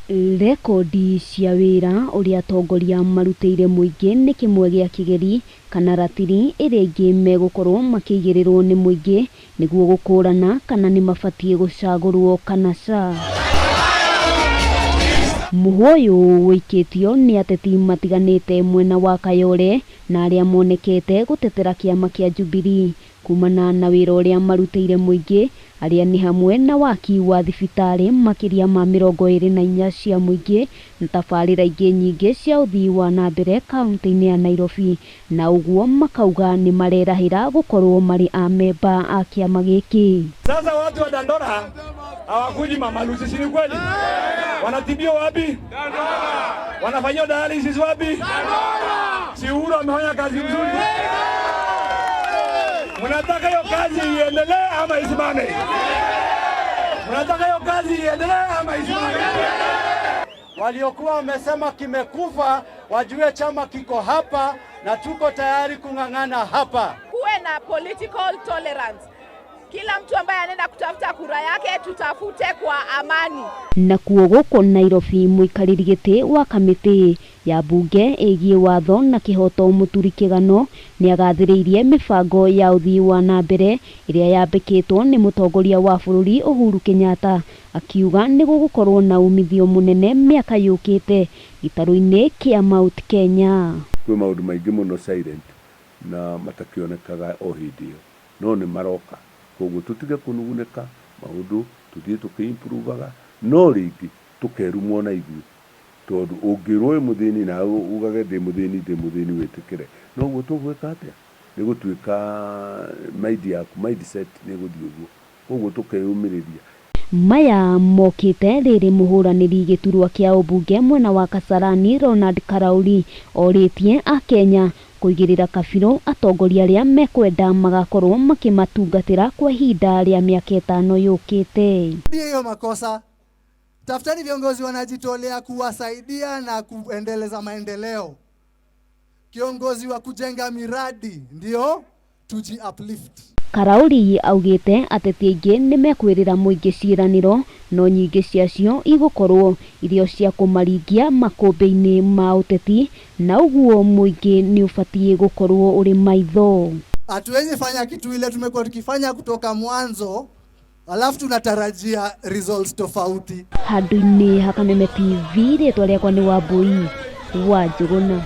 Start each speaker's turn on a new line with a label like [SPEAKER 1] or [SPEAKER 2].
[SPEAKER 1] Rekondi cia wĩra ũrĩa atongoria marutĩire mũingĩ nĩ kĩmwe gĩa kĩgeri kana ratiri ĩrĩa ingĩ megũkorwo makĩigĩrĩrwo nĩ mũingĩ nĩguo gũkũrana kana nĩ mabatiĩ gũcagũrwo kana ca. Mũhwa ũyũ ũikĩtio nĩ ateti matiganĩte mwena wa Kayole na arĩa monekete gũtetera kĩama kĩa Jubilee kumana na wĩra ũrĩa marutĩire mũingĩ arĩa nĩ hamwe na waki wa thibitarĩ makĩria ma 24 cia mũingĩ na tabarĩra ingĩ nyingĩ cia ũthii wa na mbere kaunti-inĩ ya Nairobi, na ũguo makauga nĩ marerahĩra gũkorwo marĩ amemba a kĩama gĩkĩ.
[SPEAKER 2] Sasa watu wa Dandora hawakuji Mama Lucy, si ni kweli? Wanatibiwa wapi? Wanafanyiwa dialysis wapi? Si Uhuru amefanya kazi nzuri? Mnataka hiyo kazi iendelee ama isimame? Mnataka hiyo kazi iendelee ama isimame?
[SPEAKER 3] Waliokuwa wamesema kimekufa wajue chama kiko hapa na tuko tayari kung'ang'ana hapa.
[SPEAKER 4] Kuwe na political tolerance. Kila mtu ambaye anaenda kutafuta kura yake tutafute kwa amani.
[SPEAKER 1] Nakuo gũkũ Nairobi, mũikarĩri gĩtĩ wa kamĩtĩ ya mbunge ĩgiĩ watho na kĩhoto Mũturi Kĩgano nĩagathĩrĩirie mĩbango ya ũthii wa na mbere ĩrĩa yambĩkĩtwo nĩ mũtongoria wa bũrũri Uhuru Kenyatta, akiuga nĩ gũgũkorwo na umithio mũnene mĩaka yũkĩte gĩtarũ-inĩ kĩa Mount Kenya.
[SPEAKER 5] Kwĩ maũndũ maingĩ mũno silent na matakĩonekaga o hĩndĩ ĩyo, no nĩ maroka. Koguo tũtige kũnugunĩka maũndũ, tũthiĩ tũkĩ-improve-aga, no rĩngĩ tũkerumwo na ithuĩ, tondũ ũngĩrwo wĩ mũthĩni nawe ugage ndĩ mũthĩni, ndĩ mũthĩni, wĩtĩkĩre, noguo tũgwĩka atĩa? Nĩ gũtuĩka mind yaku, mindset nĩ ĩgũthiĩ ũguo. Koguo tũkeyũmĩrĩria.
[SPEAKER 1] Maya mokĩte rĩrĩ mũhũranĩri gĩturwa kĩa ũmbunge mwena wa Kasarani Ronald Karauri orĩtie akenya kũigĩrĩra kabirũ atongoria arĩa mekwenda magakorwo makĩmatungatĩra kwa ihinda rĩa mĩaka 5 yũkĩte.
[SPEAKER 6] Hiyo makosa. Tafuteni viongozi wanajitolea kuwasaidia na kuendeleza maendeleo. Kiongozi wa kujenga miradi ndio tuji uplift.
[SPEAKER 1] Karauri augĩte ateti aingĩ nĩ mekwĩrĩra mũingĩ ciĩranĩro, no nyingĩ ciacio igũkorwo irio cia kũmaringia makũmbĩ-inĩ ma ũteti, na ũguo mũingĩ nĩ ũbatiĩ gũkorwo ũrĩ maitho.
[SPEAKER 6] Hatuwezi fanya kitu ile tumekuwa tukifanya kutoka mwanzo alafu tunatarajia results tofauti.
[SPEAKER 1] Handũ-inĩ ha Kameme TV, rĩtwa rĩakwa nĩ Wambui wa Njũgũna.